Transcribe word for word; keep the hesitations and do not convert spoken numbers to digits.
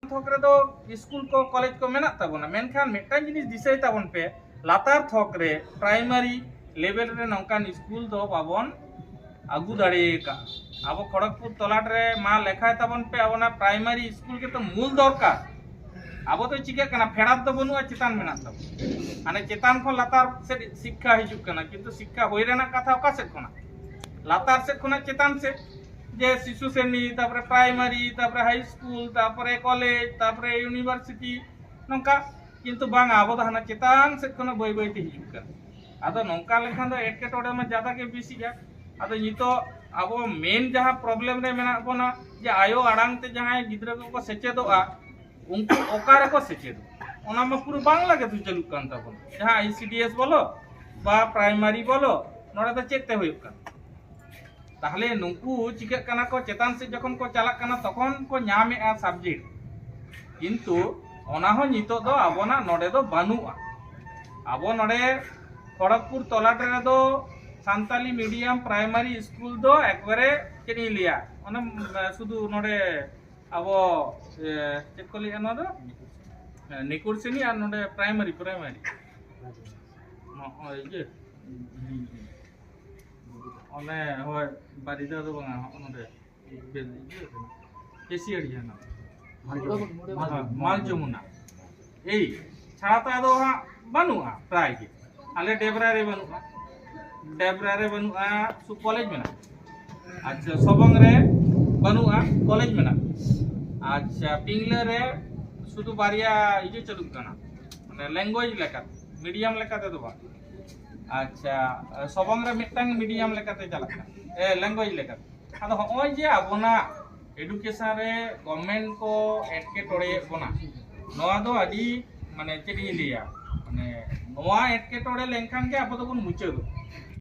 ᱛᱷᱚᱠ ᱨᱮᱫᱚ ᱥᱠᱩᱞ ᱠᱚ, ᱠᱚᱞᱮᱡᱽ ᱠᱚ ᱢᱮᱱᱟᱜ ᱛᱟᱵᱚᱱᱟ, ᱢᱮᱱᱠᱷᱟᱱ ᱢᱤᱫᱴᱟᱝ ᱡᱤᱱᱤᱥ ᱫᱤᱥᱟᱹᱭ ᱛᱟᱵᱚᱱ ᱯᱮ, ᱞᱟᱛᱟᱨ ᱛᱷᱚᱠ ᱨᱮ, ᱯᱨᱟᱭᱢᱟᱨᱤ ᱞᱮᱵᱮᱞ ᱨᱮ ᱱᱚᱝᱠᱟᱱ ᱥᱠᱩᱞ ᱫᱚ ᱵᱟᱵᱚᱱ ᱟᱹᱜᱩ ᱫᱟᱲᱮ ᱟᱠᱟᱫᱼᱟ᱾ ᱟᱵᱚ ᱠᱷᱚᱲᱚᱜᱽᱯᱩᱨ ᱛᱚᱞᱟᱴ ᱨᱮ ᱢᱟ ᱞᱮᱠᱷᱟᱭ ᱛᱟᱵᱚᱱ ᱯᱮ, ᱟᱵᱚᱱᱟᱜ ᱯᱨᱟᱭᱢᱟᱨᱤ ᱥᱠᱩᱞ ᱜᱮᱛᱚ ᱢᱩᱞ ᱫᱚᱨᱠᱟᱨ᱾ ᱟᱵᱚ ᱫᱚ ᱪᱤᱠᱟᱹᱜ ᱠᱟᱱᱟ, ᱯᱷᱮᱰᱟᱛ ᱫᱚ ᱵᱟᱹᱱᱩᱜᱼᱟ, ᱪᱮᱛᱟᱱ ᱢᱮᱱᱟᱜ ᱛᱟᱵᱚᱱᱟ᱾ ᱢᱟᱱᱮ ᱪᱮᱛᱟᱱ ᱠᱷᱚᱱ ᱞᱟᱛᱟᱨ ᱥᱮᱫ ᱥᱤᱠᱠᱷᱟ ᱦᱤᱡᱩᱜ ᱠᱟᱱᱟ, ᱠᱤᱱᱛᱩ ᱥᱤᱠᱠᱷᱟ ᱦᱩᱭ ᱨᱮᱱᱟᱜ ᱠᱟᱛᱷᱟ ᱚᱠᱟ ᱥᱮᱫ ᱠᱷᱚᱱᱟᱜ? ᱞᱟᱛᱟᱨ ᱥᱮᱫ ᱠᱷᱚᱱᱟᱜ ᱪᱮᱛᱟᱱ ᱥᱮᱫ, ᱡᱮ ᱥᱤᱥᱩ ᱥᱨᱮᱱᱤ, ᱛᱟᱨᱯᱚᱨᱮ ᱯᱨᱟᱭᱢᱟᱨᱤ, ᱛᱟᱨᱯᱚᱨᱮ ᱦᱟᱭ ᱥᱠᱩᱞ, ᱛᱟᱨᱯᱚᱨᱮ ᱠᱚᱞᱮᱡᱽ, ᱛᱟᱨᱯᱚᱨᱮ ᱤᱭᱩᱱᱤᱵᱷᱟᱨᱥᱤᱴᱤ, ᱱᱚᱝᱠᱟ᱾ ᱠᱤᱱᱛᱩ ᱵᱟᱝᱟ, ᱟᱵᱚ ᱫᱚ ᱦᱟᱱᱟ ᱪᱮᱛᱟᱱ ᱥᱮᱫ ᱠᱷᱚᱱᱟᱜ ᱵᱟᱹᱭ ᱵᱟᱹᱭ ᱛᱮ ᱦᱤᱡᱩᱜ ᱠᱟᱱᱟ᱾ ᱟᱫᱚ ᱱᱚᱝᱠᱟ ᱞᱮᱠᱷᱟᱱ ᱫᱚ ᱮᱴᱠᱮᱴᱚᱬᱮ ᱢᱟ ᱡᱟᱫᱟ ᱜᱮ ᱵᱮᱥᱤᱜᱼᱟ᱾ ᱟᱫᱚ ᱱᱤᱛᱚᱜ ᱟᱵᱚ ᱢᱮᱱ ᱡᱟᱦᱟᱸ ᱯᱨᱚᱵᱞᱮᱢ ᱨᱮ ᱢᱮᱱᱟᱜ ᱵᱚᱱᱟ, ᱡᱮ ᱟᱭᱳ ᱟᱲᱟᱝ ᱛᱮ ᱡᱟᱦᱟᱸᱭ ᱜᱤᱫᱽᱨᱟᱹ ᱠᱚᱠᱚ ᱥᱮᱪᱮᱫᱚᱜᱼᱟ, ᱩᱱᱠᱩ ᱚᱠᱟ ᱨᱮᱠᱚ ᱥᱮᱪᱮᱫᱚᱜᱼᱟ? ᱚᱱᱟ ᱢᱟ ᱯᱩᱨᱟᱹ ᱵᱟᱝᱞᱟ ᱜᱮ ᱛᱚ ᱪᱟᱹᱞᱩᱜ ᱠᱟᱱ ᱛᱟᱵᱚᱱᱟ᱾ ᱡᱟᱦᱟᱸ ᱟᱭ ᱥᱤ ᱰᱤ ᱮᱥ ᱵᱚᱞᱚ ᱵᱟ ᱯᱨᱟᱭᱢᱟᱨᱤ ᱵᱚᱞᱚ, ᱱᱚᱰᱮ ᱫᱚ ᱪᱮᱫ ᱛᱮ ᱦᱩᱭᱩᱜ ᱠᱟᱱᱟ? ᱛᱟᱦᱞᱮ ᱱᱩᱠᱩ ᱪᱤᱠᱟᱹᱜ ᱠᱟᱱᱟ ᱠᱚ, ᱪᱮᱛᱟᱱ ᱥᱮᱫ ᱡᱚᱠᱷᱚᱱ ᱠᱚ ᱪᱟᱞᱟᱜ ᱠᱟᱱᱟ, ᱛᱚᱠᱷᱚᱱ ᱠᱚ ᱧᱟᱢᱮᱜᱼᱟ ᱥᱟᱵᱡᱮᱠᱴ, ᱠᱤᱱᱛᱩ ᱚᱱᱟ ᱦᱚᱸ ᱱᱤᱛᱚᱜ ᱫᱚ ᱟᱵᱚᱱᱟᱜ ᱱᱚᱰᱮ ᱫᱚ ᱵᱟᱹᱱᱩᱜᱼᱟ᱾ ᱟᱵᱚ ᱱᱚᱰᱮ ᱠᱷᱚᱲᱚᱜᱽᱯᱩᱨ ᱛᱚᱞᱟᱴ ᱨᱮᱫᱚ ᱥᱟᱱᱛᱟᱞᱤ ᱢᱤᱰᱤᱭᱟᱢ ᱯᱨᱟᱭᱢᱟᱨᱤ ᱥᱠᱩᱞ ᱫᱚ ᱮᱠᱵᱟᱨᱮ ᱪᱮᱫ ᱤᱧ ᱞᱟᱹᱭᱟ, ᱚᱱᱮ, ᱥᱩᱫᱷᱩ ᱱᱚᱰᱮ ᱟᱵᱚ, ᱮ, ᱪᱮᱫ ᱠᱚ ᱞᱟᱹᱭᱟ ᱱᱚᱣᱟ ᱫᱚ? ᱮ, ᱱᱤᱠᱩᱨ ᱥᱮᱱᱤ ᱟᱨ ᱱᱚᱰᱮ ᱯᱨᱟᱭᱢᱟᱨᱤ, ᱯᱨᱟᱭᱢᱟᱨᱤ᱾ ᱱᱚᱜᱼᱚᱭ ᱤᱭᱟᱹ, ᱚᱱᱮ, ᱦᱳᱭ, ᱵᱟᱨᱤᱫᱟ ᱫᱚ ᱵᱟᱝᱟ, ᱦᱚᱸᱜᱼᱚ ᱱᱚᱰᱮ, ᱵᱮᱞ-, ᱤᱭᱟᱹ ᱨᱮ, ᱠᱮᱥᱤᱭᱟᱹᱲᱤᱭᱟᱹ ᱦᱮᱱᱟᱜ᱾ ᱢᱟᱞ ᱡᱚᱢᱩᱱᱟ᱾ ᱦᱳᱭ, ᱢᱟᱞ ᱡᱚᱢᱩᱱᱟ᱾ ᱮᱭ ᱪᱷᱟᱲᱟ ᱛᱚ ᱟᱫᱚ ᱦᱟᱸᱜ ᱵᱟᱹᱱᱩᱜᱼᱟ ᱯᱨᱟᱭ ᱜᱮ᱾ ᱟᱞᱮ ᱰᱮᱵᱽᱨᱟ ᱨᱮ ᱵᱟᱹᱱᱩᱜᱼᱟ, ᱰᱮᱵᱽᱨᱟ ᱨᱮ ᱵᱟᱹᱱᱩᱜᱼᱟ, ᱥᱩ ᱠᱚᱞᱮᱡᱽ ᱢᱮᱱᱟᱜᱼᱟ᱾ ᱟᱪᱪᱷᱟ, ᱥᱚᱵᱚᱝ ᱨᱮ ᱵᱟᱹᱱᱩᱜᱼᱟ, ᱠᱚᱞᱮᱡᱽ ᱢᱮᱱᱟᱜᱼᱟ᱾ ᱟᱪᱪᱷᱟ, ᱯᱤᱝᱞᱟᱹ ᱨᱮ ᱥᱩᱫᱷᱩ ᱵᱟᱨᱭᱟ ᱤᱭᱟᱹ ᱪᱟᱹᱞᱩᱜ ᱠᱟᱱᱟ, ᱢᱟᱱᱮ ᱞᱮᱝᱜᱩᱭᱮᱡᱽ ᱞᱮᱠᱟ, ᱢᱤᱰᱤᱭᱟᱢ ᱞᱮᱠᱟ ᱛᱮᱫᱚ ᱵᱟᱝ᱾ ᱟᱪᱪᱷᱟ, ᱥᱚᱵᱚᱝ ᱨᱮ ᱢᱤᱫᱴᱟᱝ ᱢᱤᱰᱤᱭᱟᱢ ᱞᱮᱠᱟᱛᱮ ᱪᱟᱞᱟᱜ ᱠᱟᱱᱟ, ᱮ, ᱞᱮᱝᱜᱩᱭᱮᱡᱽ ᱞᱮᱠᱟᱛᱮ᱾ ᱟᱫᱚ ᱦᱚᱸᱜᱼᱚᱭ ᱡᱮ ᱟᱵᱚᱱᱟᱜ ᱮᱰᱩᱠᱮᱥᱚᱱ ᱨᱮ ᱜᱚᱵᱷᱢᱮᱱᱴ ᱠᱚ ᱮᱴᱠᱮᱴᱚᱬᱮᱭᱮᱫ ᱵᱚᱱᱟ, ᱱᱚᱣᱟ ᱫᱚ ᱟᱹᱰᱤ, ᱢᱟᱱᱮ, ᱪᱮᱫ ᱤᱧ ᱞᱟᱹᱭᱟ, ᱢᱟᱱᱮ, ᱱᱚᱣᱟ ᱮᱴᱠᱮᱴᱚᱬᱮ ᱞᱮᱱᱠᱷᱟᱱ ᱜᱮ ᱟᱵᱚ ᱫᱚᱵᱚᱱ ᱢᱩᱪᱟᱹᱫᱚᱜᱼᱟ᱾